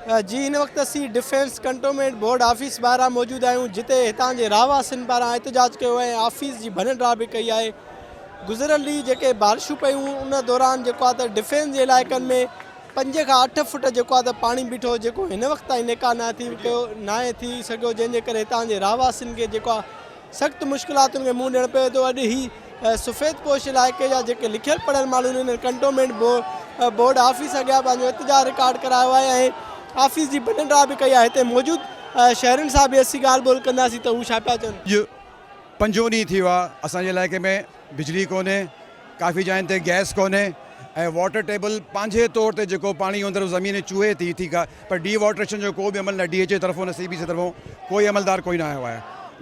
جي هن وقت اسين ڊفينس ڪنٽومينٽ بورڊ آفيس ٻاهران موجود آهيون جتي هتان جي رهواسين پاران احتجاج ڪيو ۽ آفيس جي ڀڃ ڊاهه به ڪئي آهي گذريل ڏينهن جيڪي بارشون پيون ان دوران جيڪو آهي ته ڊفينس جي علائقن ۾ پنج کان اٺ فٽ جيڪو آهي ته پاڻي بيٺو جيڪو هن وقت تائين نيڪال ناهي ٿي ڪيو ناهي ٿي سگهيو جنهن جي ڪري هتان جي رهواسين کي جيڪو آهي سخت مشڪلاتن کي منهن ڏيڻ پوي ٿو اڄ هي سفيد پوش علائقي جا جيڪي لکيل پڙهيل ماڻهو آهن انهن ڪنٽومينٽ بورڊ آفيس اڳيان پنهنجو احتجاج رڪارڊ ڪرايو آهي ۽ آفيس جي ڀڃ ڊاهه به ڪئي آهي هتي موجود شهرين سان به اسين ڳالهه ٻولهه ڪنداسين ته هو ڇا پيا چون. اڄ پنجون ڏينهن ٿي ويو آهي اسان جي علائقي ۾ بجلي ڪونهي ڪافي جاين تي گئس ڪونهي ۽ واٽر ٽيبل پنهنجي طور تي جيڪو پاڻي اندر زمين چوهي ٿي ٺيڪ آهي پر ڊي واٽريشن جو ڪو به عمل نه ڊي ايچ اي طرفون نه سي بي سي طرفون ڪوئي عملدار ڪوئي نه آيو آهي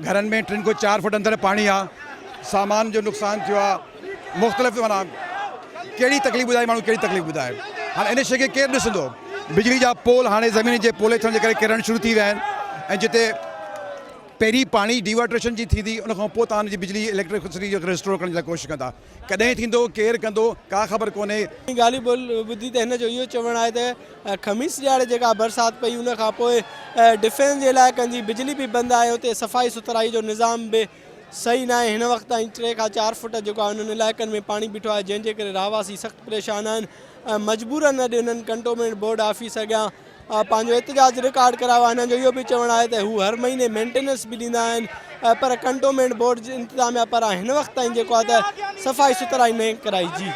گهرن ۾ ٽن کان چار فٽ اندر پاڻي آهي سامان جو نقصان ٿيو آهي مختلف معنيٰ ڪهڙي تڪليف ٻڌائي ماڻهو ڪهڙي تڪليف ٻڌائي هاڻي ان شي کي ڪير ڏسندو بجلي جا پول هاڻي زمين جي پولي ٿيڻ جي ڪري ڪرڻ شروع ٿي ويا آهن ۽ جتي پهرين پاڻي ڊي واٽريشن جي ٿيندي ان کان پوء توهان جي بجلي اليڪٽرسٽي جو ريسٽور ڪرڻ جي لاء ڪوشش ڪندا ڪڏهن ٿيندو ڪير ڪندو ڪا خبر ڪونهي. ڳالهه ٻولهه ٻڌي ته هن جو اهو چوڻ آهي ته خميس ڏهاڙي جيڪا برسات پئي ان کان پوء ڊفينس جي علائقن جي بجلي به بند آهي اتي صفائي سٿرائي جو نظام به صحيح ناهي هن وقت تائين ٽي کان چار فٽ جيڪو آهي انهن علائقن ۾ پاڻي بيٺو آهي جنهن جي ڪري رهواسي سخت پريشان آهن ۽ مجبورن اڄ انهن ڪنٽومينٽ بورڊ آفيس اڳيان پنهنجو احتجاج رڪارڊ ڪرايو آهي هنن جو اهو به چوڻ آهي ته هو هر مهيني مينٽيننس به ڏيندا آهن پر ڪنٽومينٽ بورڊ جي انتظاميا پاران هن وقت تائين جيڪو آهي ته صفائي سٿرائي نه ڪرائي جي.